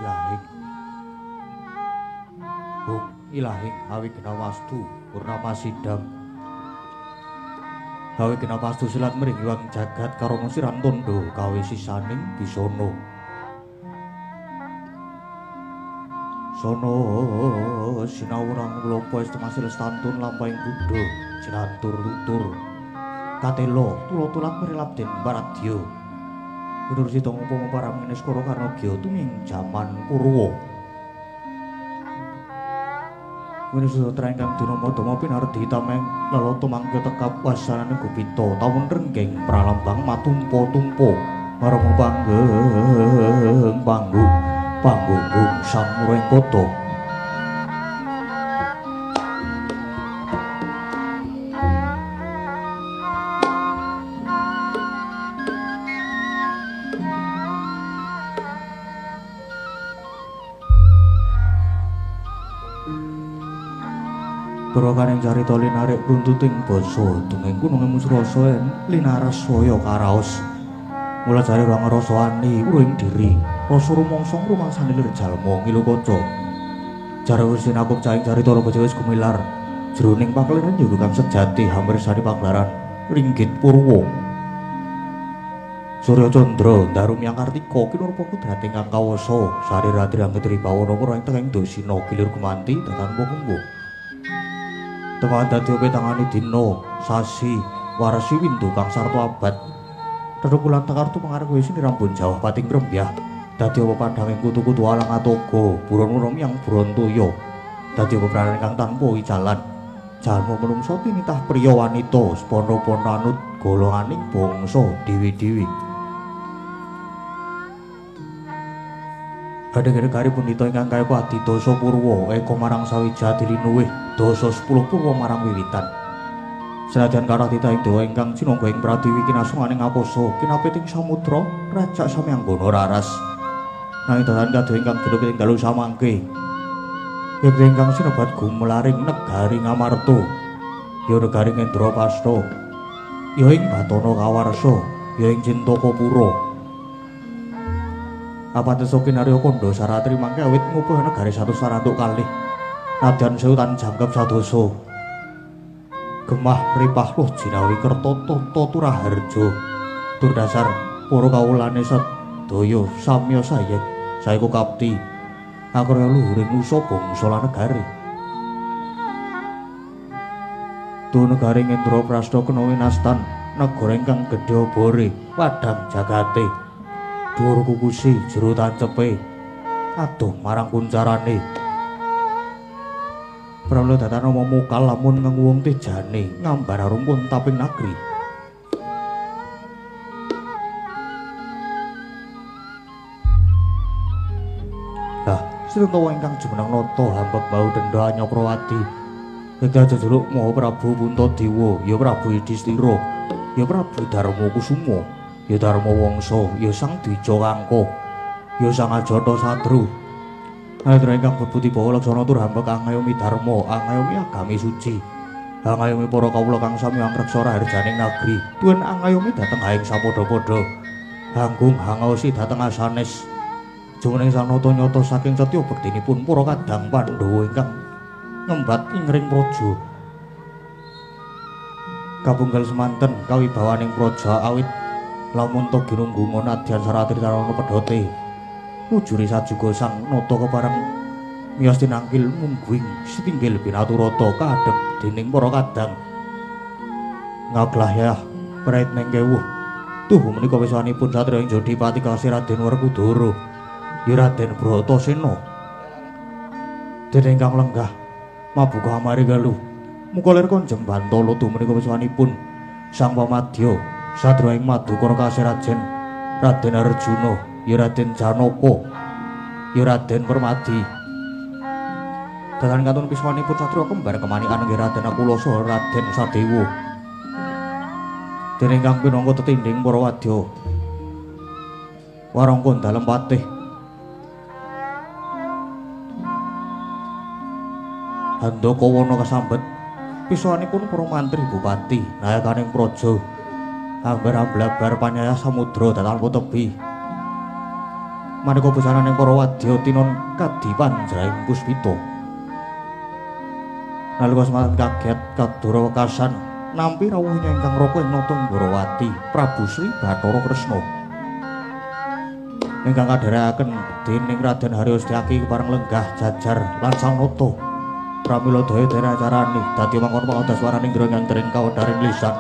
Ilahing Hung ilahing awigna wastu purnama sidam awigna wastu silat mring iwang jagat karana siran tondo kawe sisaning bisana sono sinawurang lopo estimasil stantun lampahing buddha jinantur tutur katelo tulo-tulat merilap den paradya Gunur sita ngupama para neskara karna gya tuming jaman Purwa. Winustra ingkang dinama dama pinardi tameng lalata mangke tekap wasanane gupita tawon renggeng pralambang matumpa-tumpa marang panggeng panggung panggunggung sang murengkata. Purwakaning carita linarik runtuting basa dunging gunung musrasa linaras saya karaos. Mula jare rang rasa ani uring diri, rasa rumangsa rumangsane lir jalma ngilu kaca. Jare wis sinakup caing carita loba wis gumilar jroning pakeliran juru kang sejati hamresani pagelaran ringgit purwa. Surya Candra ndaru miyang Kartika kinurpa kudrat ingkang kawasa sari ratri angetri bawana para ing tenging dosina gilir gumanti datan kembu. Teman dadi petangane dina, sasi, warsi windu kang sarta abad. Tetukulan tekartu pengarep wis nirambun jawah pating grembyah. Dadi apa padhanging kutu-kutu alang atoga, buron-buron yang burontoya. Dadi apa praran kang tanpa icalan. Jalma menungsa tinitah priya wanita, spana-pana anut golonganing bangsa dewi-dewi. Kadang-kadang pundhita ingkang kaya adidasa purwa eka marang sawija dilinuwih dasa 10 purwa marang wiwitan. Senadyan kathah titah ing dewa ingkang cinangga ing pratiwi kinasungane ngapasa kinapit ing samudra rajak samyanggana raras. Nanging datan kadoh ingkang ginupit ing dalu samangke. Yekti ingkang sinebat gumelaring negari Ngamarta, ya negari Ngendraprasta, ya ing Batana Kawarsa, ya ing Cintakapura. Apatesa kinarya kandha saratri mangke awit ngupuh negari 142. Nadyan sewu tan jangkep sadasa. Gemah ripah loh jinawi kerta tata turaharja. Tur dasar para kawulane sedaya samya sayek saeku kapti. Akrya luhuring nusa bangsa lan negari. Tu negari Ngendraprasta kena winastan negara ingkang gedhe obore padhang jagate. Dhuwur kukusi jero tancepe adoh marang kuncarane. Pramila datan nama mukal lamun ngenguwung tejane ngambar arumpun taping nagri. Lah sirentawa ingkang jumeneng nata hambek bau denda Anyaprawati. Ingkang jejuluk Maha Prabu Puntadewa, ya Prabu Yudhistira, ya Prabu Darma Kusuma, ya Darma Wangsa, ya Sang Dwija Kangka, ya Sang Ajata Satru. Nalika ingkang bebuti bawa laksana tur hambek angayomi dharma, angayomi agami suci, angayomi para kawula kang sami angreksa raharjaning nagri, tuwin angayomi dhateng haing sapadha-padha, hanggung hangaosi dhateng asanes. Jumeneng sang nata nyata saking setya bektinipun para kadang Pandhawa ingkang ngembat ing ring praja. Kapunggal semanten kawibawaning praja awit lamun ta ginunggunga nadyan saratri tarana pedhote. Mujuri sajuga sang nata kepareng miyos tinangkil mungguing sitinggil binaturata kaadhep dening para kadang. Ngaglahyah prait ning kewuh. Tuhu menika wiswanipun satriya ing Jodipati kasih Raden Werkudara, ya Raden Bratasena. Dene ingkang lenggah mabuka amari galuh. Muka lir konjem bantala tuhu menika wiswanipun sang pamadya satriya ing Madukara kasih Raden Raden Arjuna, ya Raden Janaka, ya Raden Permadi. Datan kantun piswanipun satriya kembar kemanikan nggih Raden Nakula saha Raden Sadewa. Dene ingkang pinangka tetindhing para wadya warangka dalem patih. Handaka wana kasambet piswanipun para mantri bupati nayakaning praja ambar amblabar panyayah samudra datan tebi. Maneka busananing para wadya tinon kadipan jraing puspita. Nalika semanten kaget kadara wekasan nampi rawuhnya ingkang raka ing nata Ndrawati Prabu Sri Bathara Kresna. Ingkang kadherekaken dening Raden Haryo Setyaki kepareng lenggah jajar lan sang nata. Pramila daya dene acarane dadi mangkono pangadaswaraning ndra ingkang dereng kawedharing lisan.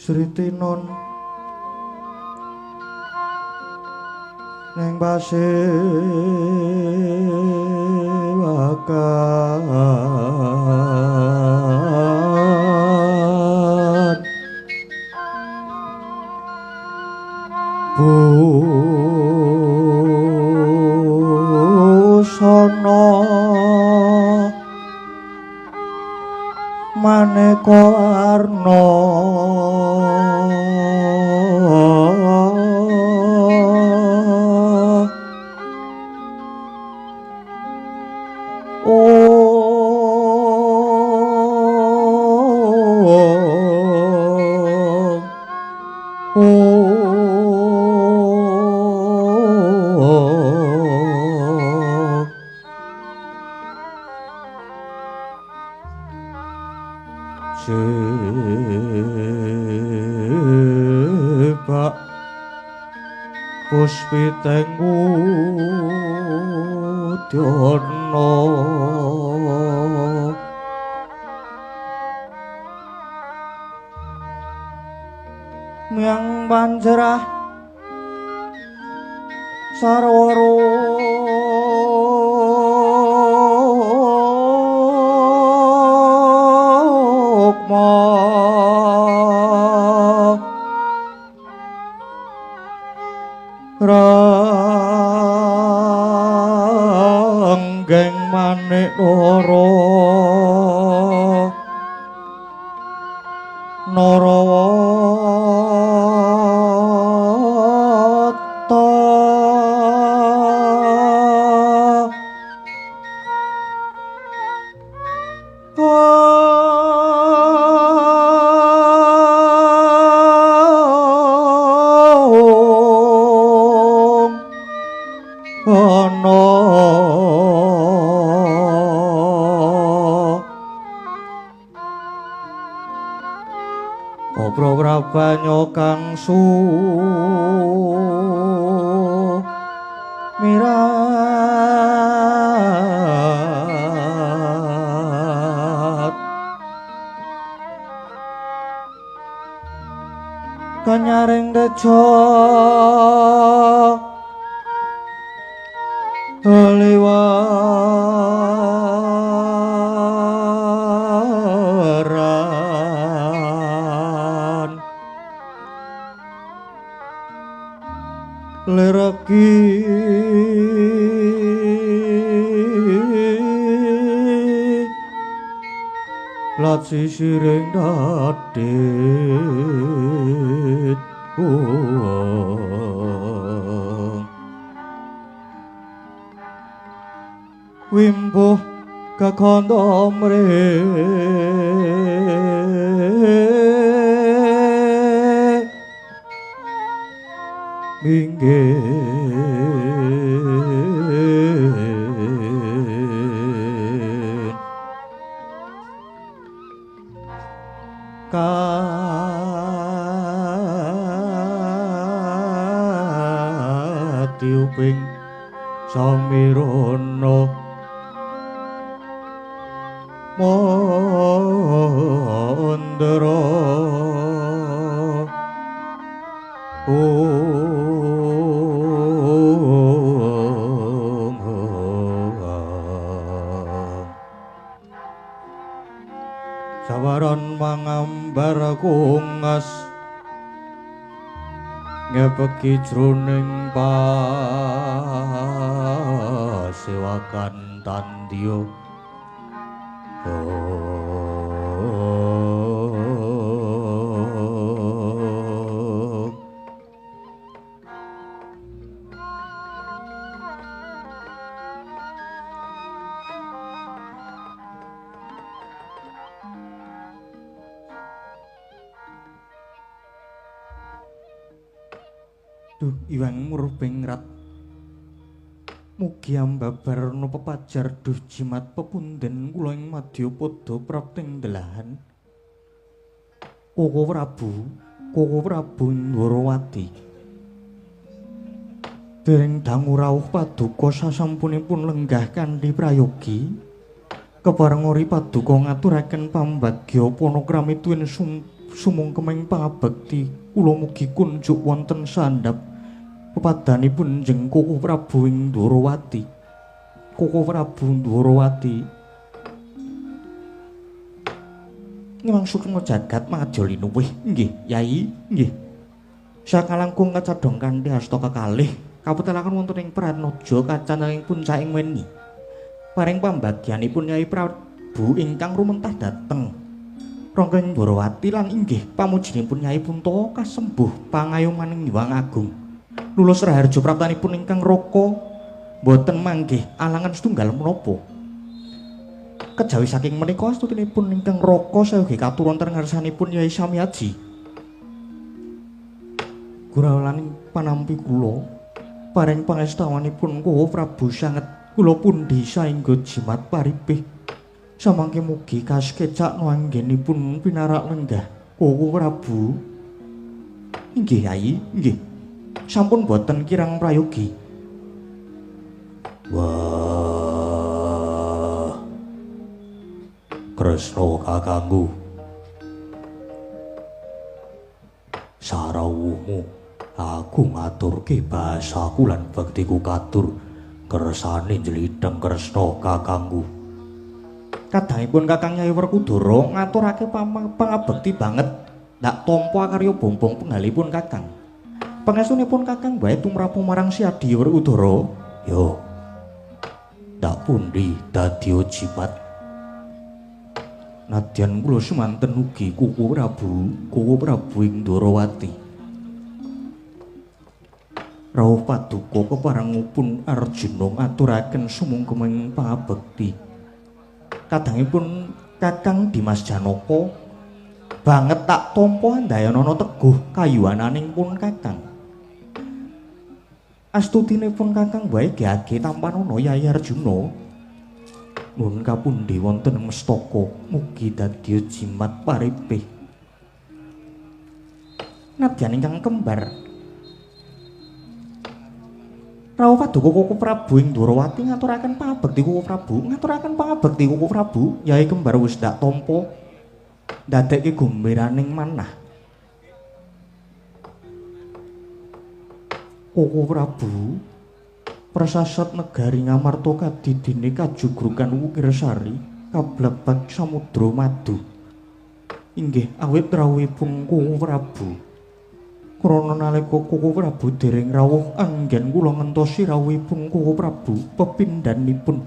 Sri Tinon ning pasewakan Busana maneka warna Jebak puspiteng udyana miang panjerah sarwa rukma ranggeng manik nara narawata ana Obro kang sumirat kanyaring reja liwaran lereki lat sisiring dadit wimbuh kakandha mrih minggir katiuping samirana mandra om sawaran mangambar kungas ngepeki jroning pasewakan tandya. Duh iwang murbengrat mugi ambabarna pepajar duh jimat pepunden kula ing madyapada prapting delahan Koko Prabu, Koko Prabu Ndorowati. Dereng dangu rawuh paduka sasampunipun lenggah kanthi prayogi kepareng ori paduka ngaturaken pambagya panakrami tuwin sumungkeming pangabekti kula mugi kunjuk wonten sandhap pepadanipun jeng Koko Prabu ing Ndorowati. Koko Prabu Ndorowati ngimang sukma jagat madya linuwih. Nggih, Yai, nggih. Sakalangkung kacadhong kanthi asta kekalih kaputelaken wonten ing Pranoja kacandaning puncaking weni. Paring pambagyanipun Yai Prabu ingkang rumentah dhateng Rangga Ndorowati lan inggih pamujinipun Yai Puntawa kasembuh pangayomaning Hyang Agung. Lulus raharja praptanipun ingkang raka boten manggih alangan setunggal menapa. Kejawi saking menika astutinipun ingkang raka sayogi katur wonten ngarsanipun Yai Samyaji. Guralaning panampi kula paring pangestawanipun Koko Prabu sanget kula pundi saengga jimat paripih. Samangke mugi kasekecak anggenipun pinarak lenggah Koko Prabu. Inggih Yai, inggih. Sampun boten kirang prayogi. Wah, Kresna kakangku, sarawuhmu aku ngaturke bahasaku lan bektiku katur kersane njlidheng Kresna kakangku. Kadangipun Kakang Yai Werkudara ngaturake pangabekti banget ndak tampa karya bombong penggalipun Kakang. Pangestunipun Kakang wae tumrap marang si Adi Werkudara. Yo, ndak pundi dadi jimat. Nadyan kula semanten ugi Koko Prabu, Koko Prabu ing Ndorowati. Rawuh paduka keparengipun Arjuna ngaturaken sumungkeming pangabekti. Kadangipun Kakang Dimas Janaka banget tak tampa andayanana teguh kayuwananing pun Kakang. Astutinipun Kakang wae gage tampanana Yai Arjuna. Nuwun kapundi wonten mestaka mugi dadi jimat paripih. Nadyan ingkang kembar rawuh paduka Koko Prabu ing Ndorowati ngaturaken pangabekti Koko Prabu, ngaturaken pangabekti Koko Prabu. Yai kembar wis ndak tampa ndadekke gumbiraning manah. Koko Prabu prasasat negari Ngamarta kadidine kajugrukan Wukirsari kablebak samudra madu. Inggih awit rawuhipun Koko Prabu. Krana nalika Koko Prabu dereng rawuh anggen kula ngentosi rawuhipun Koko Prabu pepindhanipun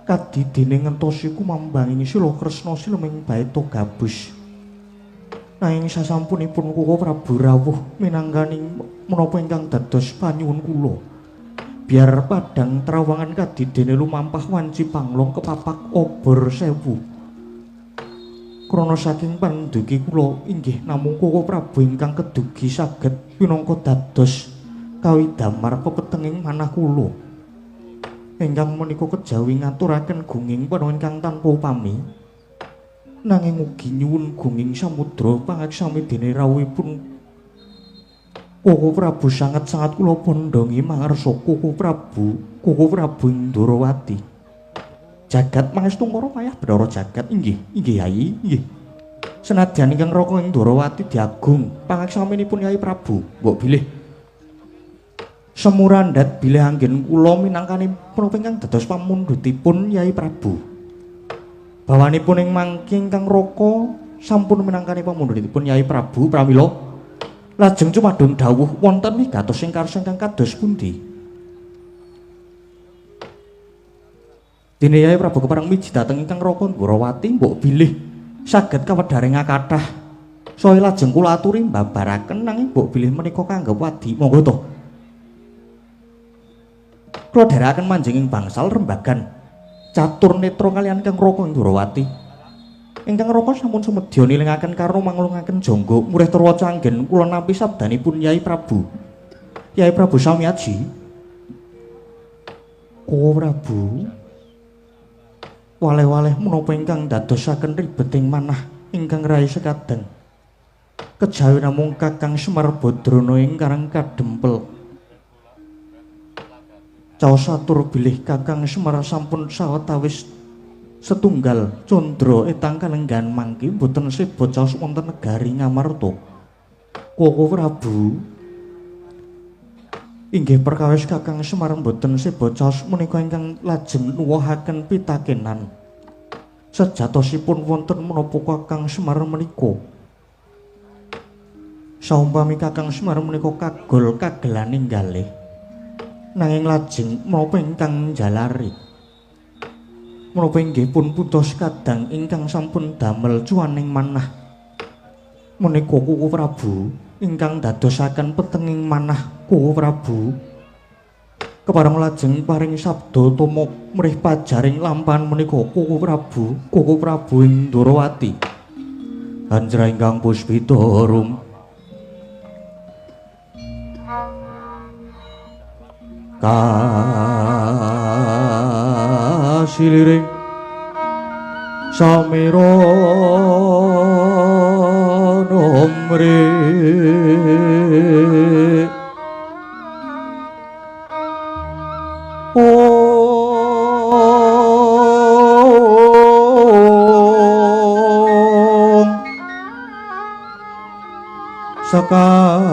kadidine ngentosi kumambanging sila Kresna sileming baeta gabus. Nanging sasampunipun Koko Prabu rawuh minangkani menapa ingkang dados panyuwun kula. Biar padang trawangan kadidene lumampah wanci panglong kepapak obor sewu. Krana saking panduki kula inggih namung Koko Prabu ingkang kedugi saged pinangka dados kawidamar pepetenging manah kula. Ingkang menika kejawi ngaturaken gunging panonton ingkang tanpa upami. Nanging ugi nyuwun gunging samudra pangaksami dene rawuhipun Koko Prabu sanget-sanget kula pondhongi mangarsa Koko Prabu, Koko Prabu ing Ndorowati. Jagat mangestungkara payah Bathara jagat. Inggih, inggih Yai, inggih. Senadyan ingkang raka ing Ndorowati diagung pangaksaminipun Yai Prabu, mbok bilih semurandhat bilih anggen kula minangkani menapa ingkang dados pamundhutipun Yai Prabu. Bawanipun ing mangke ingkang raka sampun minangkani pamundhutipun Yai Prabu pramila lajeng cumadung dawuh wonten wigatos ing karsa ingkang kados pundi. Dene Yai Prabu kepareng miji dhateng ingkang raka Ndorowati mbok bilih saged kawedharing kathah. Saya lajeng kula aturi mbabaraken nanging mbok bilih menika kanggep wadi. Monggo to. Kula dherekaken manjing ing bangsal rembagan catur netra kaliyan ingkang raka Ndorowati. Ingkang raka sampun sumedya nilingaken karo manglungaken jangga murih turwaca anggen kula nampi sabdanipun Yai Prabu. Yai Prabu Samyaji. Koko Prabu, waleh-waleh menapa ingkang dadosaken ribeting manah ingkang rai sekadang. Kejawi namung Kakang Semar Badrana ingkang kadempel. Caos atur bilih Kakang Semar sampun sawetawis setunggal candra etang kalenggahan mangke boten seba caos wonten negari Ngamarta. Koko Prabu, inggih perkawis Kakang Semar boten seba caos menika ingkang lajeng nuwuhaken pitakenan. Sejatosipun wonten menapa Kakang Semar menika? Saumpami Kakang Semar menika kagol kagelaning galih. Nanging lajeng menapa ingkang njalari? Menapa inggih pun puntos kadang ingkang sampun damel cuaning manah? Menika Kuku Prabu ingkang dadosaken petenging manah Kuku Prabu. Kepareng lajeng paring sabda tama mrih pajaring lampahan menika Kuku Prabu, Kuku Prabu ing Ndorowati. Anjra ingkang puspita rum kasiliring samira nomri ong sekar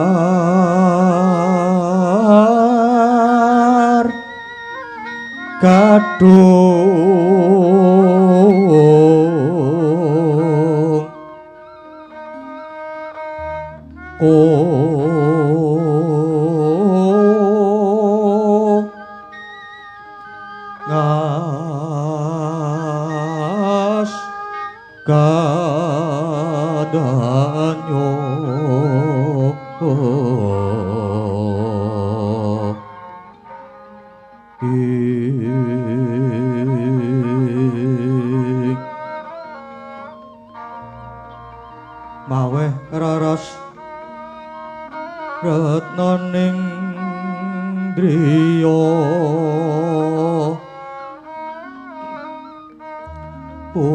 gadung ko ngas gadanyo maweh raras retnaning driya ong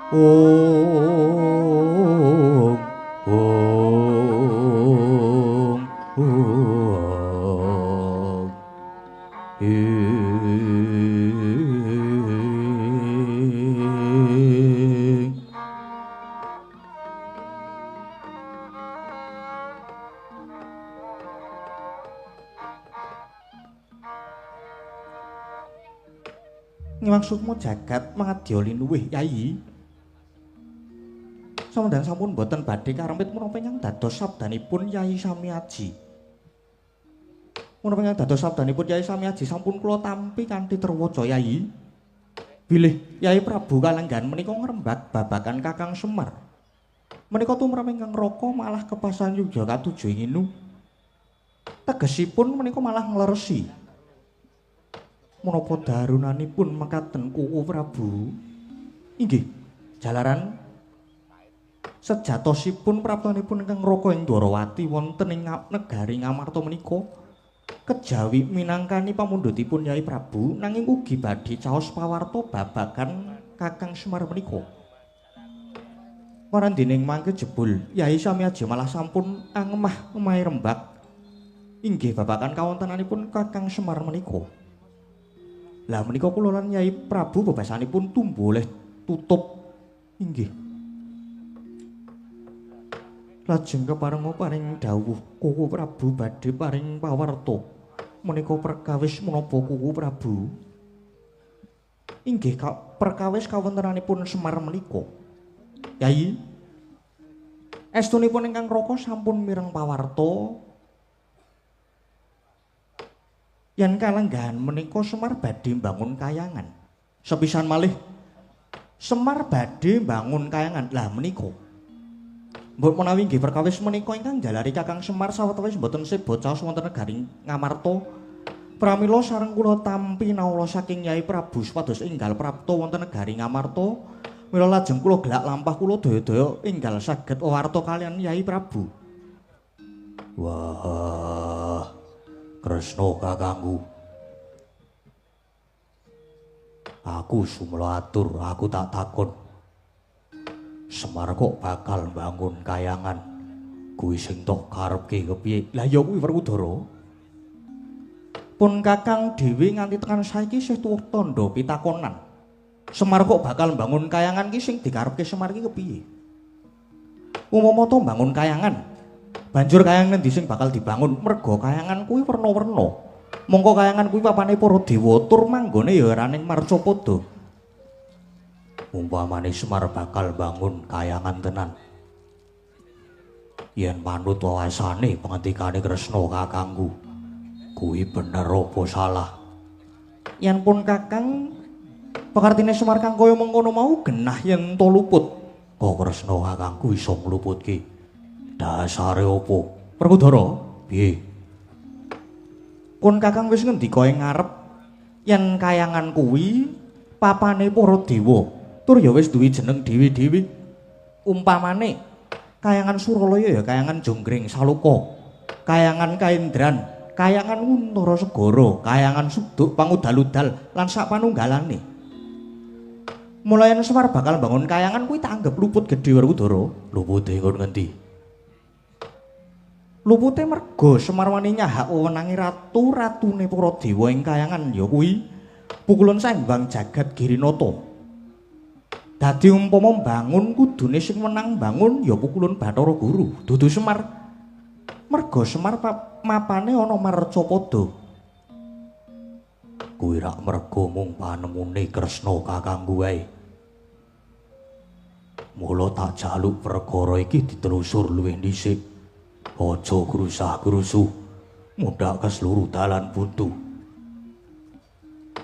ong ong ing Maksudmu jagat madya linuwih Yayi? Samudan sampun boten badhe karempit menapa ingkang dados sabdanipun Yayi Samiaji. Menapa ingkang dados sabdanipun Yayi Samiaji sampun kula tampi kanthi terwaca Yayi. Bilih Yayi Prabu kalenggahan menika ngrembak babagan Kakang Semar. Menika tumrap ingkang raka malah kepasan yuga katujuh ing inu. Tegesipun menika malah ngleresi. Menapa darunanipun mekaten Kuku Prabu? Inggih, jalaran sejatosipun praptanipun ingkang raka ing Dwarawati wonten ing negari Ngamarta menika kejawi minangkani pamundhutipun Yai Prabu nanging ugi badhe caos pawarta babagan Kakang Semar menika. Warandining mangke jebul Yai Samiaji malah sampun angemah emahe rembak inggih babagan kawontenanipun Kakang Semar menika. Lah menika kula lan Yai Prabu bebasanipun tumbuh oleh tutup inggih. Lajeng keparenga paring dawuh Kuku Prabu badhe paring pawarta. Menika perkawis menapa Kuku Prabu? Inggih perkawis kawontenanipun Semar menika. Yai, estunipun ingkang raka sampun mireng pawarta yen kalenggahan menika Semar badhe mbangun kayangan. Sepisan malih Semar badhe mbangun kayangan. Lah menika mbok menawi nggih perkawis menika ingkang njalari Kakang Semar sawetawis mboten seba caos wonten negari Ngamarta. Pramila sareng kula tampi nawala saking Yai Prabu supados enggal prapta wonten negari Ngamarta. Mila lajeng kula gelak lampah kula daya-daya enggal saged wewarta kaliyan Yai Prabu. Wah, Kresna kakangku. Aku sumela atur, aku tak takon. Semar kok bakal mbangun kayangan. Kuwi sing tok karepke kepiye? Lah ya kuwi Werkudara. Pun kakang dhewe nganti tekan saiki isih tuwuh tandha pitakonan. Semar kok bakal mbangun kayangan ki sing dikarepke Semar ki kepiye? Umama to mbangun kayangan, banjur kayangan endi sing bakal dibangun? Merga kayangan kuwi werna-werna. Mongko kayangan kuwi papane para dewa tur manggone ya ora ning Marcapada. Umpamane Semar bakal bangun kayangan tenan. Yen manut wawasane pangendikane Kresna kakangku, kuwi bener apa salah? Yen pun kakang pakartine Semar kang kaya mengkono mau genah yen to luput. Kok Kresna kakangku iso ngluputke? Dasare apa? Werkudara, piye? Pun kakang wis ngendika ing ngarep yen kayangan kuwi papane para dewa, tur ya wis duwe jeneng dhewe-dhewe. Umpamane kayangan Suralaya ya kayangan Jonggring Saloka, kayangan Kaendran, kayangan Untara Segara, kayangan Suduk Pangudal-udal lan sak panunggalane. Mula yen Semar bakal bangun kayangan kuwi tak anggap luput gedhe Werkudara. Lupute nggon ngendi? Lupute merga Semar wani nyahak wewenange ratu-ratune para dewa ing kayangan ya kuwi pukulun Sang Jagat Girinata. Dadi umpama mbangun kudune sing wenang mbangun ya pukulun Bathara Guru, dudu Semar. Merga Semar mapane ana marcapada. Kuwi rak merga mung panemune Kresna kakangku wae. Mula tak jaluk perkara iki ditelusur luwih dhisik. Aja grusah-grusuh mundhak ke seluruh dalan buntu.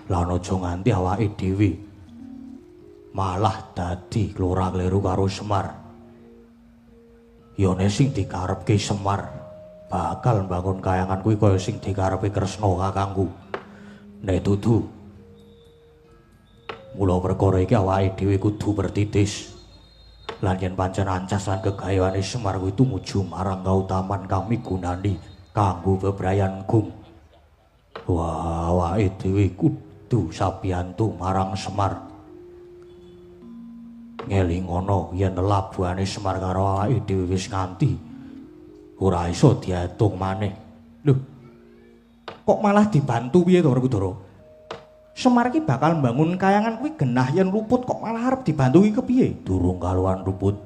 Lan aja nganti awake dhewe malah dadi klora-kleru karo Semar. Yone sing dikarepke Semar bakal mbangun kayangan kuwi kaya sing dikarepe Kresna kakangku. Nek dudu, mula perkara iki awake dhewe kudu bertitis. Lan yen pancen ancas lan kegaweane Semar kuwi tumuju marang kautaman kami gunani kanggo bebrayan gung. Wah, awake dhewe kudu sabiyantu marang Semar. Ngelingono yen labuhane Semar karo awake dhewe wis nganti ora iso diatung maneh. Lho, kok malah dibantu piye to Werkudara? Semar iki bakal mbangun kayangan kuwi genah yen luput kok malah arep dibantu iki kepiye? Durung karuan luput.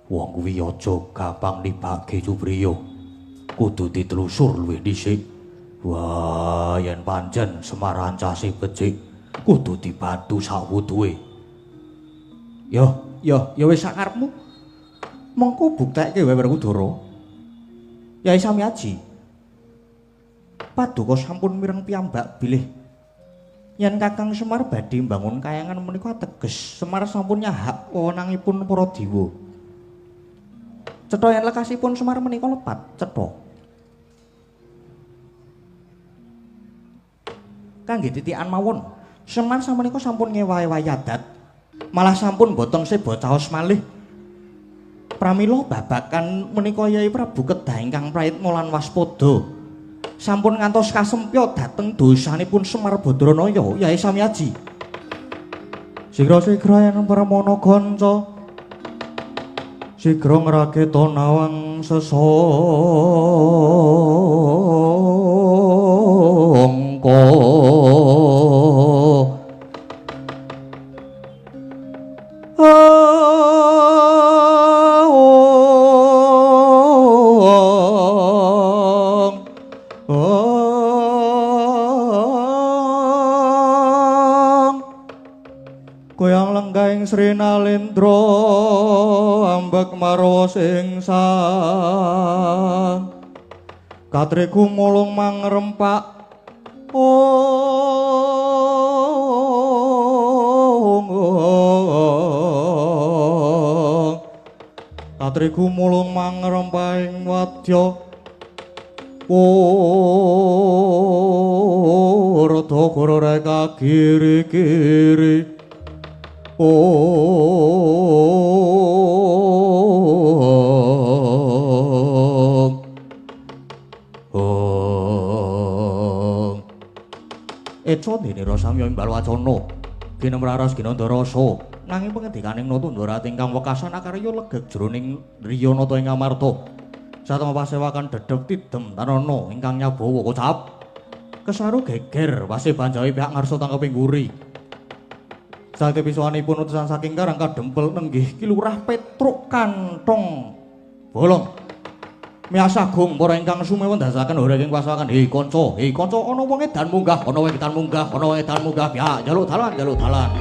Wong kuwi aja gampang nibake Supriya. Kudu ditelusur luwih dhisik. Wah, yen pancen Semar ancase becik, kudu dibantu sawutuhe. Yo, yo, ya wis sakarepmu. Mengko buktekke wae Werkudara. Yai Samiaji, paduka sampun mireng piyambak bilih yen Kakang Semar badhe mbangun kayangan menika ateges Semar sampun nyahak wewenangipun para dewa. Cetha yen lekasipun Semar menika lepat, cetha. Kangge titikan mawon, Semar samenika sampun ngewa-ewahi adat, malah sampun boten seba caos malih. Pramila babakan menika Yai Prabu kedah ingkang prayitna lan waspada. Sampun ngantos kasempya dhateng dosanipun Semar Badranaya Yai Samiaji. Sigra-sigra yen pramana kanca, sigra ngraketa nawang sesangka. Goyang lenggahing Sri Nalendra ambek marwa sing sang katriku mulung mangrempak katriku mulung mangrempak ing wadya rada goro reka kiri-kiri. Eca dene rasamya imbal wacana ginemraras ginandarasa nanging pengendikaning Nata Ndorati ingkang wekasan akarya legeg jroning driya nata ing amarta satema pasewakan dedep tidem tanana ingkang nyabawa kocap kesaru geger wase banjawi pihak ngarsa tangkeping guri. Saking pisuwanipun utusan saking Karang Kadempel nenggih Ki Lurah Petruk Kantong Bolong. Miyasagung para ingkang sumewa ndasaken hore ing pasakan. Hei kanca, ana wong edan munggah, ana wong edan munggah, ana wong edan munggah. Ya, njaluk dalan, njaluk dalan.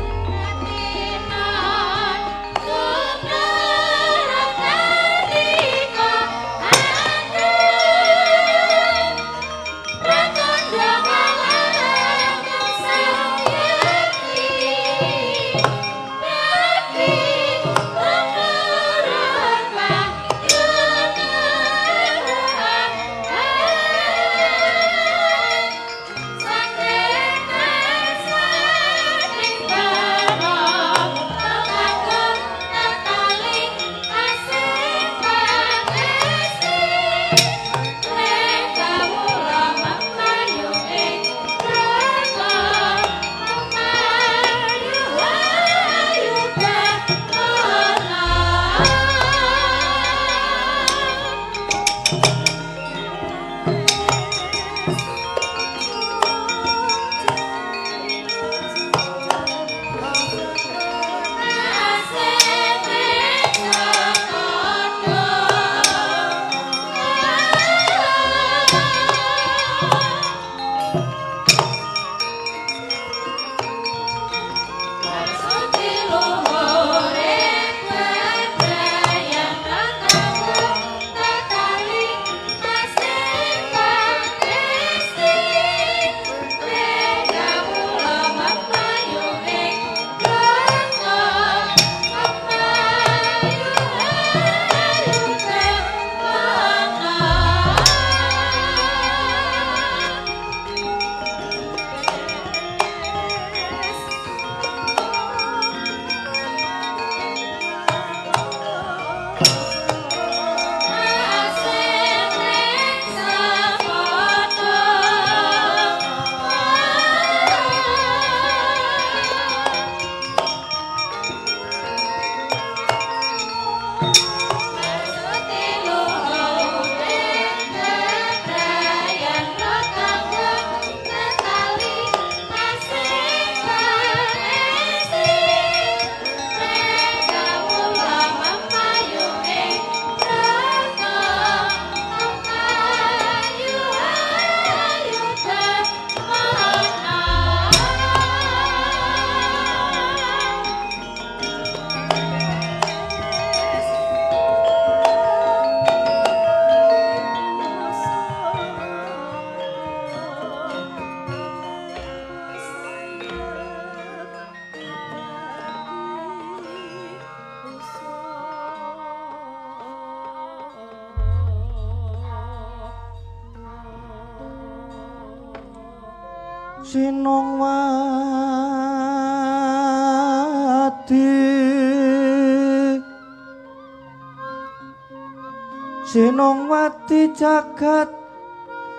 Sinongwati jagat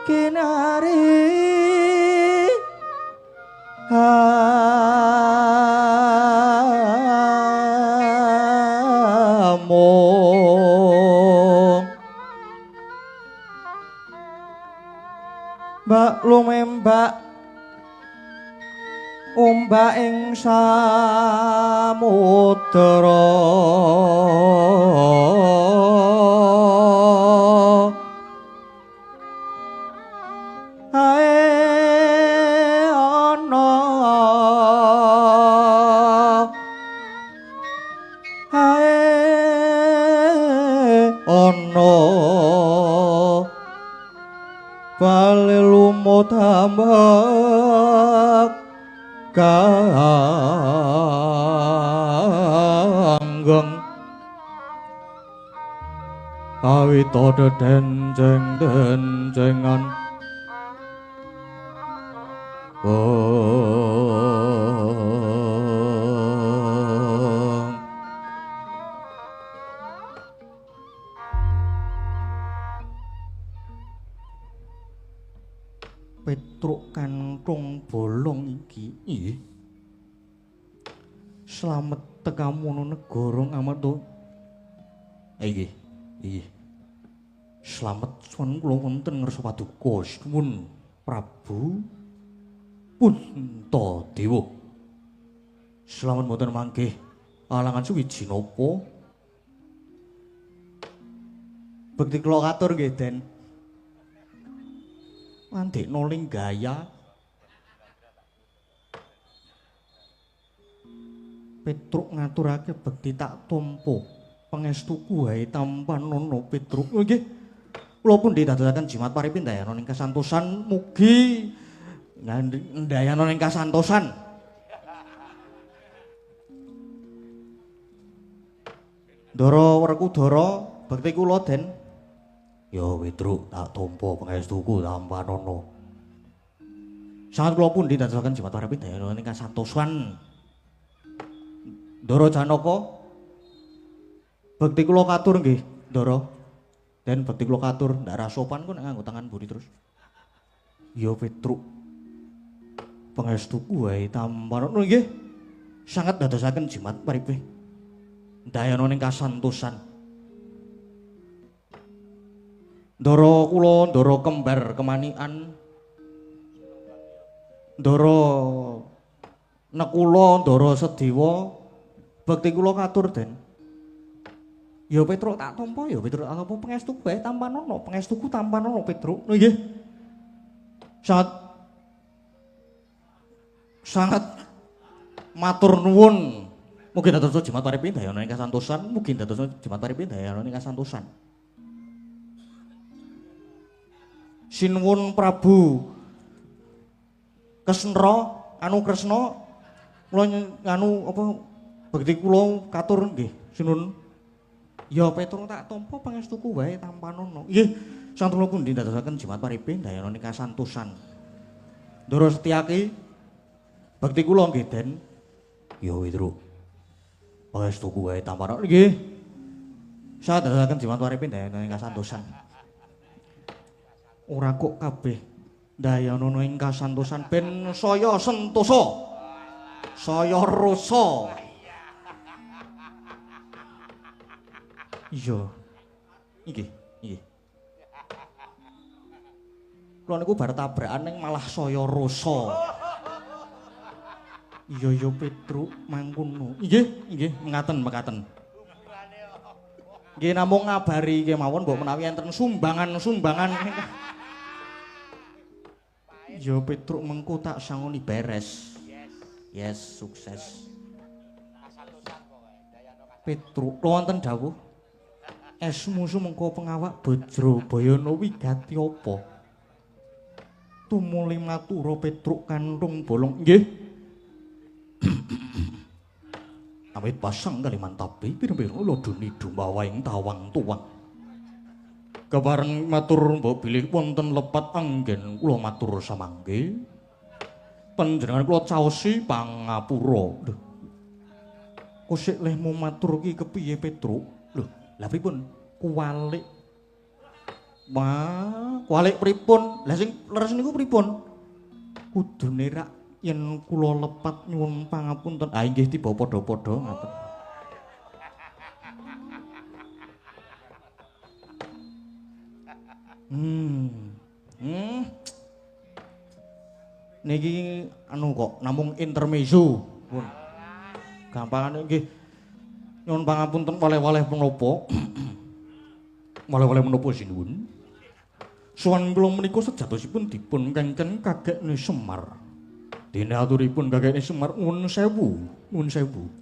kinari amung mbak lumembak ombak ing samudra. Tambak kanggeng awita dedenceng-dencengan Petruk kanthong bolong iki. Nggih. Slamet tekamono negara ngamarta. Nggih. Nggih. Slamet suwun kula wonten ngarsa paduka suwun Prabu Puntadewa. Slamet mboten mangkih alangan suwiji napa? Bekti kula katur nggih, Den. Mandekno ling gaya. Petruk ngaturake bekti tak tampa. Pangestuku wae tampanana Petruk. Nggih. Kula pundi dadosaken jimat paripindayana ing kasantosan mugi ndayana ing kasantosan. Ndara Werkudara bekti kula, Den. Ya Petruk tak tampa pangestuku tampanana. Sanget kula pundi dadosaken jimat paripindayana ing kasantosan. Ndara Janaka bekti kula katur nggih, Ndara. Den bekti kula katur, ndak ra sopan kok nek nganggo tangan mburi terus. Ya Petruk. Pangestuku wae tampanana nggih. Sanget dadosaken jimat paripih. Ndayana ning kasantosan. Ndara kula ndara kembar kemanikan. Ndara Nekula ndara Sedewa bekti kula katur, Den. Ya Petruk tak tampa, ya Petruk tak tampa pangestuku wae tampanana, pangestuku tampanana Petruk. Nggih. Sangat sangat matur nuwun. Mugi dados jimat paripindayana ing kasantosan, mugi dados jimat paripindayana ing kasantosan. Sinuwun Prabu Kesnra anu Kresna kula anu apa bekti kula katur nggih sinuwun. Ya Petruk tak tampa pangestuku wae tampanana. Nggih, sanget kula pundi dadosaken jimat paripindayana ing kasantosan. Ndara Setyaki bekti kula nggih, Den. Ya Petruk. Pangestuku wae tampanana. Nggih. Sanget dadosaken jimat paripindayana ing kasantosan. Ora kok kabeh ndayana ing kasantosan ben saya sentosa. Saya rasa. Iya. Nggih, nggih. Kula niku bar tabrakan ning malah saya rasa. Iya ya Petruk mangkono. Nggih, nggih, mekaten, mekaten. Nggih namung ngabari kemawon mbok menawi enten sumbangan-sumbangan. Ya Petruk mengko tak sangoni beres. Yes, sukses. Petruk wonten dawuh. Esmu sumengko pengawak Bajrabayana wigati apa? Tumuli matura Petruk kanthung bolong. Nggih. Awit pasang Kalimantabe pira-pira lodoni dumawaing tawang tuwang. Kepareng matur mbok bilih wonten lepat anggen kula matur samangke. Panjenengan kula caosi pangapura. Lho. Kosik lehmu matur ki kepiye Petruk? Lho, lha pripun? Kuwalik. Wah, kuwalik pripun? Lah sing leres niku pripun? Kudune rak yen kula lepat nyuwun pangapunten. Ah inggih tiba padha-padha ngaten. Niki anu kok namung intermezzo. Pun. Gampangane nggih. Nyuwun pangapunten waleh-waleh menapa? Waleh-waleh menapa sinuwun? Sowan kula menika sejatosipun dipun kengken kagekne Semar. Dene aturipun kakekne Semar nuwun sewu, nuwun sewu.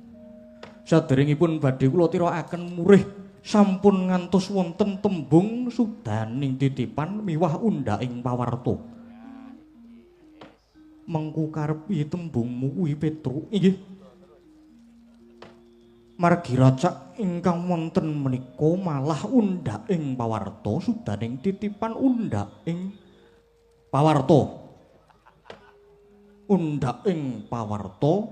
Saderengipun badhe kula tirakaken murih sampun ngantos wonten tembung sudaning titipan miwah undhaking pawarta. Mengku karep piye tembungmu kuwi Petruk? Inggih. Margi racak ingkang wonten menika malah undhaking pawarta sudaning titipan undhaking pawarta. Undhaking pawarta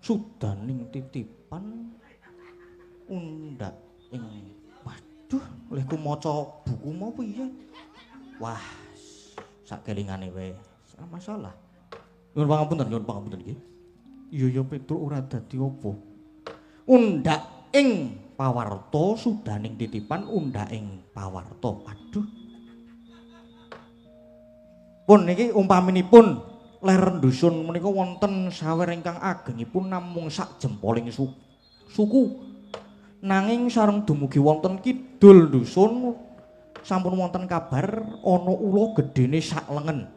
sudaning titipan undhaking. Waduh, olehku maca buku mau piye? Wah, sak kelingane wae. Ora masalah. Nyuwun pangapunten, nyuwun pangapunten nggih. Iya ya Petruk ora dadi apa. Undhaking pawarta sudaning titipan undhaking pawarta. Waduh. Pun niki umpaminipun ler dusun menika wonten sawer ingkang agengipun namung sak jempoling suku. Nanging sareng dumugi wonten kidul dusun sampun wonten kabar ana ula gedene sak lengen.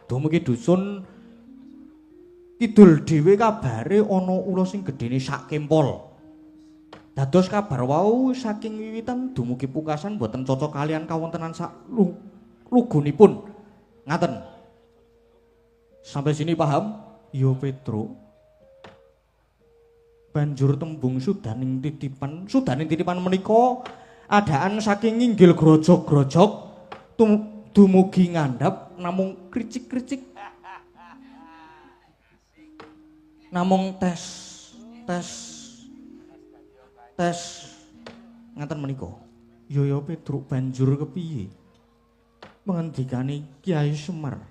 Dumugi dusun kidul dhewe kabare ana ula sing gedene sak kempol. Dados kabar wau saking wiwitan dumugi pungkasan boten cocok kalian kawontenan sak lugunipun. Ngaten. Sampai sini paham? Ya Petruk. Banjur tembung sudaning titipan, sudaning titipan menika adaan saking nginggil grojog-grojog dumugi ngandhap namung kricik-kricik. Namung tes tes tes ngaten menika. Ya ya Petruk banjur kepiye? Pengendikane Kyai Semar.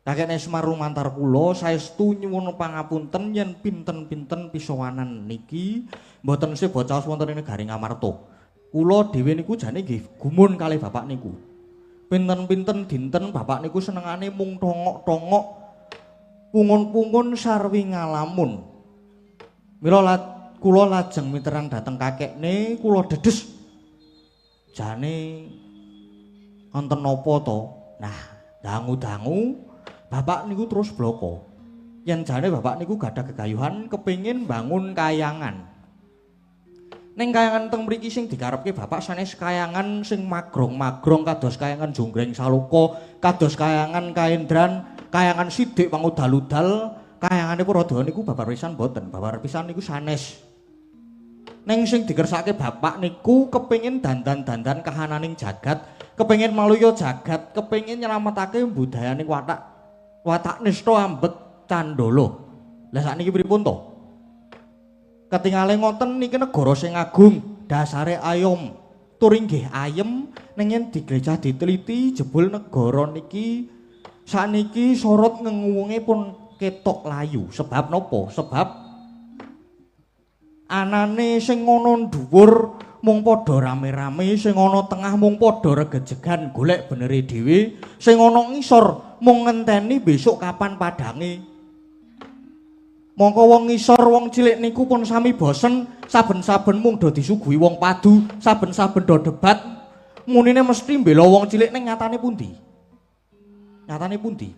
Kakekne Semar lumantar kula saestu nyuwun pangapunten yen pinten-pinten pisowanan niki mboten seba caos wonten ing negari Ngamarta. Kula dhewe niku jane nggih gumun kalih bapak niku. Pinten-pinten dinten bapak niku senengane mung tongok-tongok pungun-pungun sarwi ngalamun. Mila kula lajeng miterang dhateng kakekne, kula dedes. Jane wonten napa to? Nah, dangu-dangu bapak niku terus bloko. Yen jane bapak niku gadah gegayuhan kepingin bangun kayangan. Ning kayangan teng mriki sing dikarepke bapak sanes kayangan sing magrong-magrong kados kayangan Jonggring Saloka, kados kayangan Kaendran, kayangan Sidik Pangudal-udal, kayangane Purwodawa niku babar pisan mboten, babar pisan niku sanes. Ning sing dikersake bapak niku kepingin dandan-dandan kahananing jagat, kepingin maluya jagat, kepingin nyelametake budayaning watak watak nista ambek candala. Lah sakniki pripun to? Ketingale ngoten niki negara sing agung, dasare ayom, tur inggih ayem, ning yen diglecah diteliti jebul negara niki sakniki sorot ngenguwunge pun ketok layu. Sebab napa? Sebab anane sing ana dhuwur mung padha rame-rame, sing ana tengah mung padha regejegan golek benere dhewe, sing ana ngisor mung ngenteni besok kapan padange. Mongko wong ngisor wong cilik niku pun sami bosen, saben-saben mung do disuguhi wong padu, saben-saben do debat, munine mesti mbela wong cilik ning nyatane pundi? Nyatane pundi?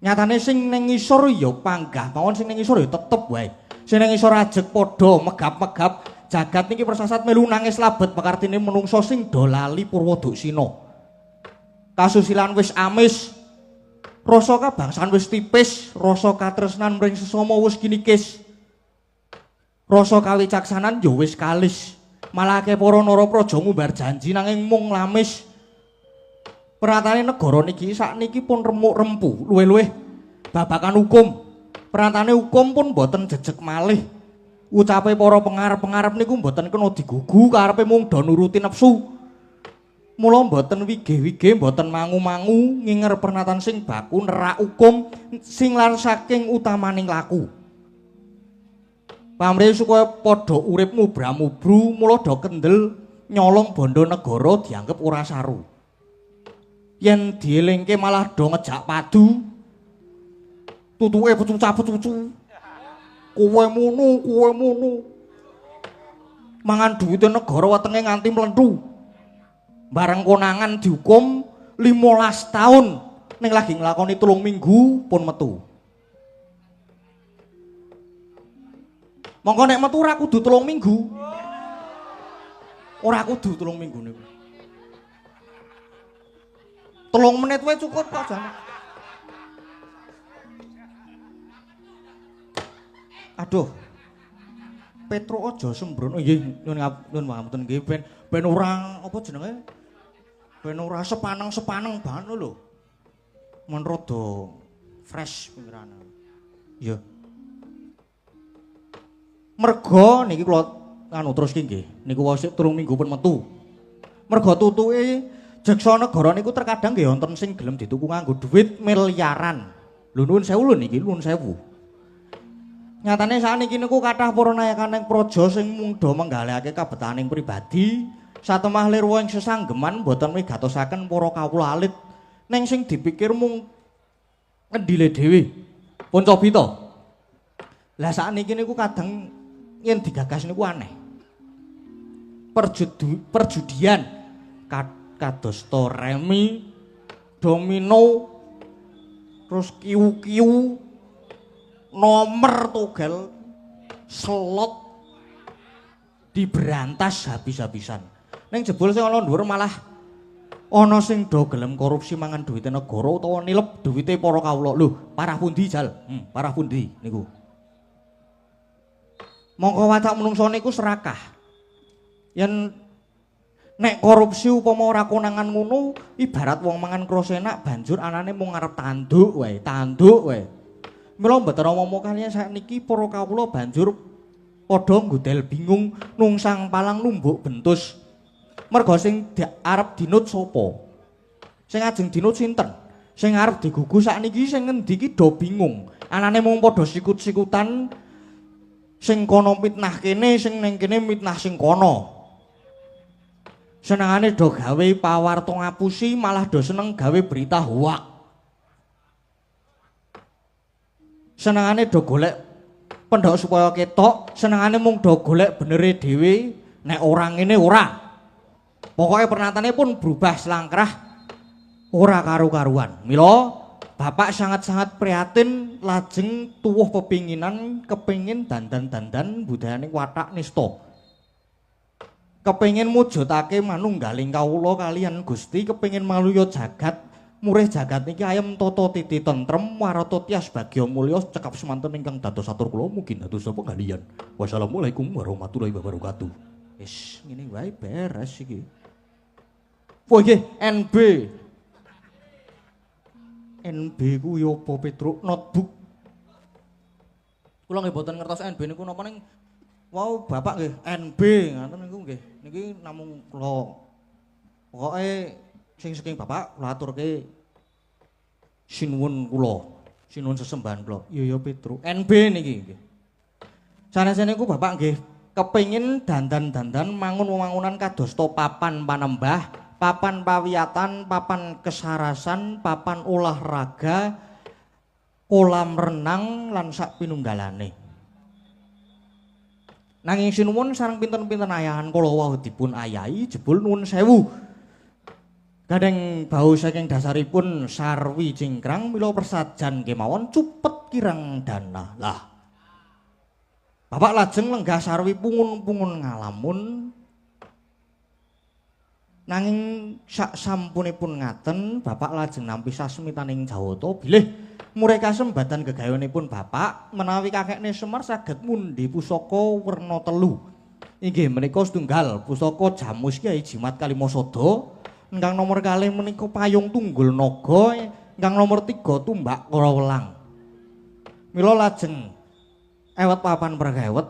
Nyatane sing ning ngisor ya panggah mawon, sing ning ngisor ya tetep wae. Sing ning ngisor ajeg padha megap-megap, jagat niki persasat melu nangis labet pakartine menungsa sing do lali Purwoduksina. Kasusilan wis amis, rasa kabangsan wis tipis, rasa katresnan mring sesama wis kinikis. Rasa kawicaksanan ya wis kalis. Malah akeh para narapraja ngumbar janji nanging mung lamis. Peratane negara niki sakniki pun remuk rempu, luwih-luwih babakan hukum. Peratane hukum pun mboten jejeg malih. Ucape para pengarep-pengarep niku mboten kena digugu, karepe mung do nuruti nafsu. Mula mboten wigih-wigih, mboten mangu-mangu nginger pernatan sing baku nerak hukum sing lan saking utamaning laku. Pamrih supaya padha urip mubra-mubru, mula do kendel nyolong bondo negara dianggep ora saru. Yen dielingke malah do ngejak padu. Tutuke pecuca-pecucu. Kowe mono, kowe mono. Mangan duwite negara wetenge nganti mlentu. Bareng konangan dihukum 15 tahun ning lagi nglakoni 3 minggu pun metu. Mongko nek metu ora kudu 3 minggu. Ora kudu 3 minggu niku. 3 menit wae cukup kok jane. Aduh. Petruk aja sembrono nggih nyuwun pangapunten nggih ben ora apa jenenge? Ben ora sepaneng-sepaneng banget lho. Men rada fresh pikirane. Iya. Merga niki kula anu terus ki nggih. Niku wae sik 3 minggu pun metu. Merga tutuke jaksa negara niku terkadang nggih wonten sing gelem dituku nganggo dhuwit miliaran. Lho nuwun sewu lho niki, nuwun sewu. Nyatane sakniki niku kathah para nayakaning praja sing mung do menggalihake kabetaning pribadi, satemah lirwa ing sesanggeman boten migatosaken para kawula alit ning sing dipikir mung ngendile dhewe. Pun cobi to. Lah sakniki niku kadang yen digagas niku aneh. perjudian kadosta remi, domino, terus kiu-kiu, nomor togel, slot diberantas habis-habisan. Ning jebul sing ana dhuwur malah ana sing do gelem korupsi mangan duwite negara utawa nilep duwite para kawula. Lho, parah pundi jal? Parah pundi niku? Mongko watak menungso niku serakah. Yen nek korupsi upama ora konangan ngono, ibarat wong mangan kroso enak banjur anane mung ngarep tanduk wae, tanduk wae. Mila mboten omong kaliyan sakniki para kawula banjur padha nggodel bingung nungsang palang numbuk bentus. Merga sing arep dinut sapa? Sing ajeng dinut sinten? Sing arep digugu sakniki sing ngendi iki do bingung. Anane mung padha sikut-sikutan, sing kono mitnah kene, sing ning kene mitnah sing kono. Senengane do gawe pawarta ngapusi, malah do seneng gawe berita hoak. Senengane do golek pendhok supaya ketok, senengane mung do golek benere dhewe, nek ora ngene ora. Pokoke pernatane pun berubah selangkrah ora karu-karuan. Mila bapak sangat-sangat prihatin lajeng tuwuh pepinginan kepingin dandan-dandan budayane watak nista. Kepingin mujudake manunggaling kawula kaliyan Gusti, kepingin maluya jagat, murih jagat niki ayem tata titi tentrem warata tias bagya mulya cekap semanten ingkang dados atur kula mugi dados penggalian. Wassalamualaikum warahmatullahi wabarakatuh. Wis ngene wae beres iki. Oh nggih, NB. NB ku ya apa Petruk? Notebook. Kula nggih mboten ngertos NB niku napa ning wau bapak nggih NB ngoten niku nggih. Niki namung kula pokoke sing saking bapak kula aturke sinuwun kula, sinuwun sesembahan kula. Iya ya Petruk, NB niki nggih. Sanese niku bapak nggih kepengin dandan-dandan mangun wewangunan kadosta papan panembah, papan pawiyatan, papan kesarasan, papan olahraga, kolam renang lan sak pinunggalane. Nanging sinuwun sareng pinten-pinten ayahan kala wau dipun ayahi jebul nuwun sewu. Gandeng bau saking dasaripun sarwi cingkrang mila persajan kemawon cupet kirang dana. Lah bapak lajeng lenggah sarwi pungun-pungun ngalamun. Nanging sak sampunipun ngaten bapak lajeng nampi sasmitaning Jawata bilih murih kasembatan gegawenipun bapak menawi kakekne Semar saged mundhi pusaka werna telu. Inggih menika setunggal pusaka Jamus Kyai Jimat Kalimasada, ingkang nomor kalih menika Payung Tunggul Naga, ingkang nomor 3 Tumbak Karawelang. Mila lajeng ewet papan pregewet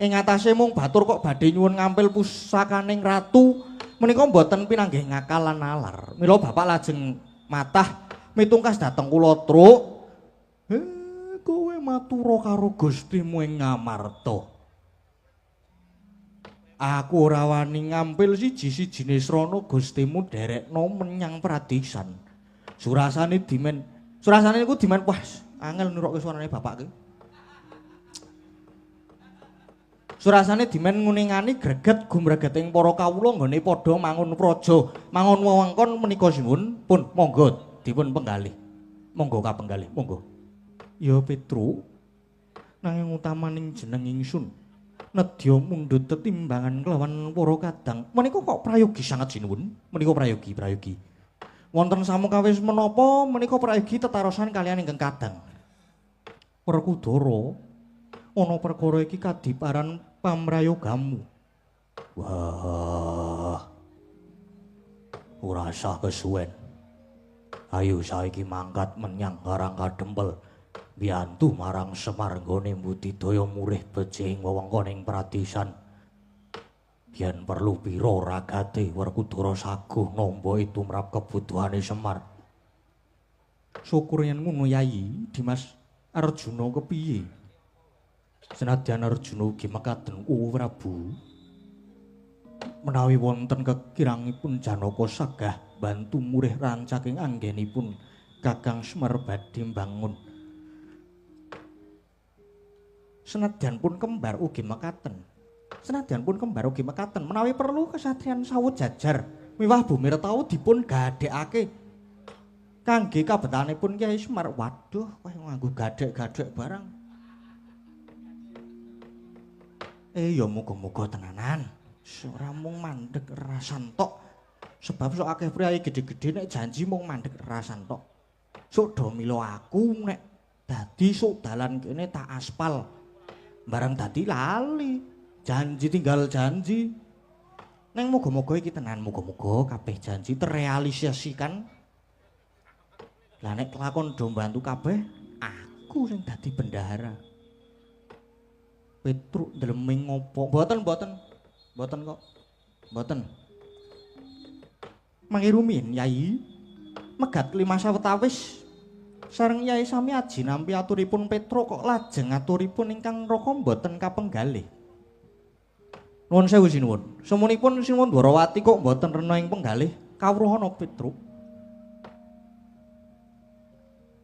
ing atase mung batur kok badhe nyuwun ngampil pusakaning ratu menika mboten pinanggih ngakal lan nalar. Mila bapak lajeng matah mitungkas dhateng kula, Truk. Kowe matura karo Gustimu ing Ngamarta. Aku ora wani ngampil siji-sijine srana Gustimu derekno menyang pradisan. Surasane dimen, surasane niku dimen wah angel nirokke suarane bapak ki. Surasane dimen nguningani greget gumregeting para kawula nggone padha mangun praja, mangun wewengkon menika sinuwun pun monggo dipun penggalih. Monggo kapenggalih, monggo. Ya Petruk, nanging utamaning jeneng ingsun nedya mundhut tetimbangan kelawan para kadang. Menika kok prayogi sanget sinuwun? Menika prayogi, prayogi. Wonten samukawis menapa menika prayogi tetarosan kaliyan ingkang kadang. Werkudara, ana perkara iki kadiparan pamrayogamu. Wah. Ora usah kesuwen. Ayo saiki mangkat menyang Karang Kadempel. Biyantu marang Semar nggone mbudidaya murih becing wewengkon ing pradisan. Yen perlu pira ragate Werkudara saguh nampa tumrap kebutuhane Semar. Syukur yen ngono Yayi, Dimas Arjuna kepiye? Senadyan Arjuna ugi mekaten Prabu. Menawi wonten kekirangipun Janaka sagah bantu murih rancaking anggenipun Kakang Semar badhe mbangun. Senadyan pun kembar ugi mekaten. Senadyan pun kembar ugi mekaten menawi perlu kesatriyan sawut jajar miwah bumi retawu dipun gadhekake kangge kabetanipun Kyai Semar. Waduh, kaya nganggo gadhek-gadhek barang. Ya muga-muga tenanan. Ora mung mandeg rasan tok. Sebab sok akeh priyayi gedhe-gedhe nek janji mung mandeg rasan tok. Sok do mila aku nek dadi sok dalan kene tak aspal. Barang dadi lali. Janji tinggal janji. Neng muga-muga iki tenan, muga-muga kabeh janji terrealisasikan. Lah nek kelakon do mbantu kabeh, aku sing dadi bendahara. Petruk ndleming ngopo? Mboten, mboten. Mboten kok. Mboten. Mangke rumiyin Yai. Megat lima sawetawis sareng Yai sami aji nampi aturipun Petruk kok lajeng aturipun ingkang raka mboten kapenggalih. Nuwun sewu sinuwun. Semunipun Sinuwun Dwarawati kok mboten rena ing penggalih kawruhana Petruk.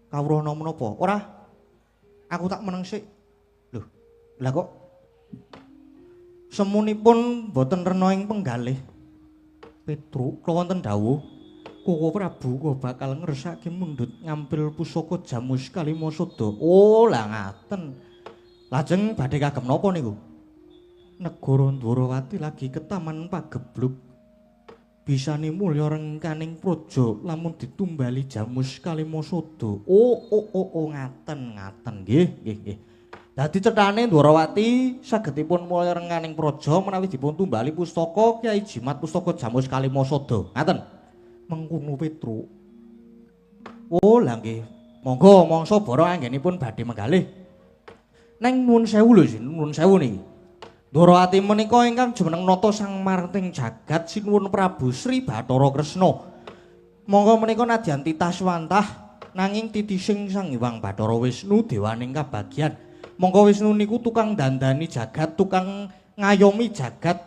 Kawruhana menapa? Ora. Aku tak meneng sik. Lho, lah kok semunipun mboten rena ing penggalih. Petruk kula wonten dawuh, Koko Prabu kok bakal ngersake mundhut ngampil pusaka Jamus Kalimasada. Oh, lah ngaten. Lajeng badhe kagem napa niku? Negara Dwarawati lagi ketaman pagebluk. Bisane mulya rengkaning praja lamun ditumbali Jamus Kalimasada. Oh, oh, oh, oh, ngaten, ngaten. Nggih, nggih, nggih. Dadi cethane Dwarawati sagedipun mulya rengkaning praja menawi dipun tumbali pustaka Kyai Jimat Pustaka Jamus Kalimasada. Ngaten. Mengkono Petruk. Oh, lah nggih. Monggo mangsa bara anggenipun badhe menggalih. Neng nuwun sewu lho, nuwun sewu niki. Dwarawati menika ingkang jumeneng nata sang marting jagat sinuwun Prabu Sri Bathara Kresna. Monggo menika nadyan titah swantah nanging titising Sang Hyang Bathara Wisnu dewaning kabagyan. Monggo Wisnu niku tukang dandani jagat, tukang ngayomi jagat.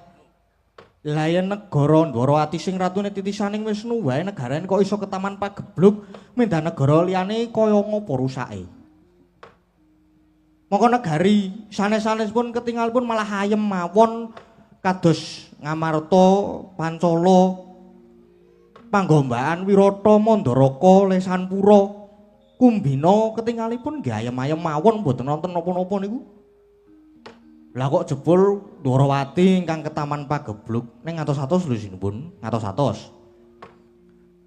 Lah yen negara Dwarawati sing ratune titisaning Wisnu wae negarane kok iso ketaman pagebluk mendah negara liyane kaya ngapa rusake. Mongko negari sanes-sanes pun ketingal pun malah ayem mawon kados Ngamarta, Pancala, Panggombaan, Wirata, Mandaraka, Lesanpura, Kumbina ketingalipun nggih ayem-ayem mawon mboten wonten napa-napa niku. Lah kok jebul Dwarawati ingkang ketaman pagebluk ning ngatos-atos lho sinuwun, ngatos-atos.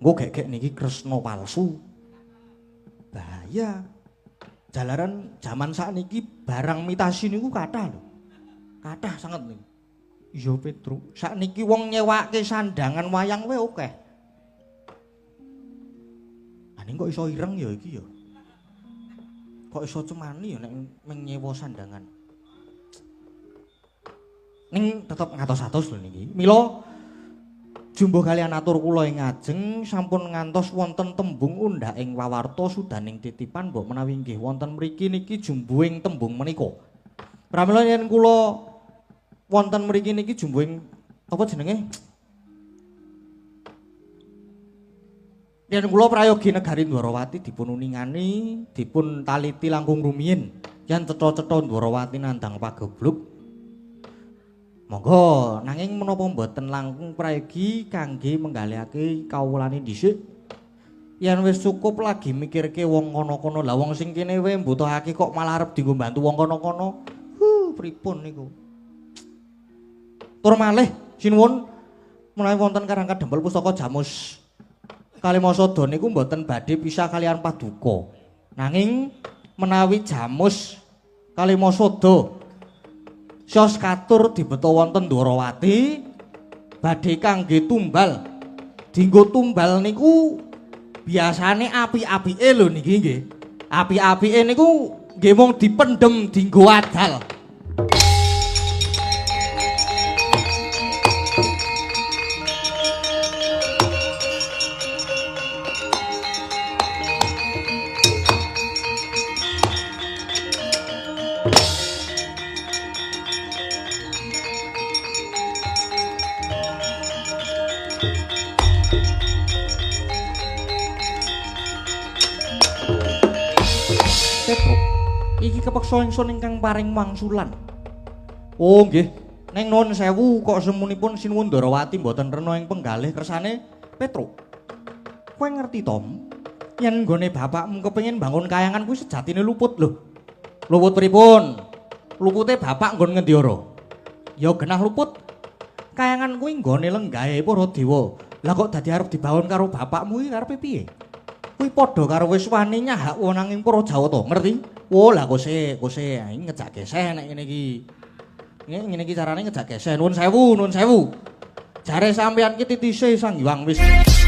Engko gek-gek niki Kresna palsu. Bahaya. Jalaran jaman sakniki barang mitasi niku kathah lho. Kathah sanget niku. Iya Petruk, sakniki wong nyewake sandangan wayang wae akeh. Lah ning kok iso ireng ya iki ya. Kok iso cemani ya nek nyewa sandangan. Ning tetep ngatos-atos lho niki. Mila jumbuh kalian atur kula ing ngajeng sampun ngantos wonten tembung undhak ing wawarta sudaning titipan mbok menawi nggih wonten mriki niki jumbuhing tembung menika. Pramila yen kula wonten mriki niki jumbuhing apa jenenge? Yen kula prayogi negari Dwarawati dipun uningani, dipun taliti langkung rumiyin yen cetha-cetha Dwarawati nandhang pagebluk. Monggo, nanging menapa mboten langkung prayogi kangge menggalihake kawulane dhisik. Yen wis cukup lagi mikirke wong kono-kono, lah wong sing kene wae mbutuhake kok malah arep dienggo bantu wong kono-kono. Pripun niku? Tur malih sinuwun menawi wonten Karang Kadempel pustaka Jamus Kalimasada niku mboten badhe pisah kalian paduka. Nanging menawi Jamus Kalimasada sios katur dibeta wonten Dwarawati badhe kangge tumbal. Dinggo tumbal niku biasane api-apike lho niki nggih. Api-apike niku nggih mung dipendhem dinggo adal. Kepeksa ingsun ingkang paring wangsulan. Oh nggih, Ning nuwun sewu kok semunipun Sinuwun Ndarawati mboten rena ing penggalih kersane Petruk. Kowe ngerti Tom? Yen nggone bapakmu kepengin bangun kayangan kuwi sejatine luput lho. Luput pripun? Lupute bapak nggon ngendi ora? Ya genah luput. Kayangan kuwi nggone lenggahe para dewa. Lah kok dadi arep dibangun karo bapakmu iki karepe piye? Kuwi padha karo wis wani nyahak wonang ing para Jawata, ngerti? Wo lah kose, kose ngejak geseh nek ngene iki. Ngene iki carane ngejak geseh. Nuwun sewu, nuwun sewu. Jare sampeyan ki titise Sang Hyang Wisnu.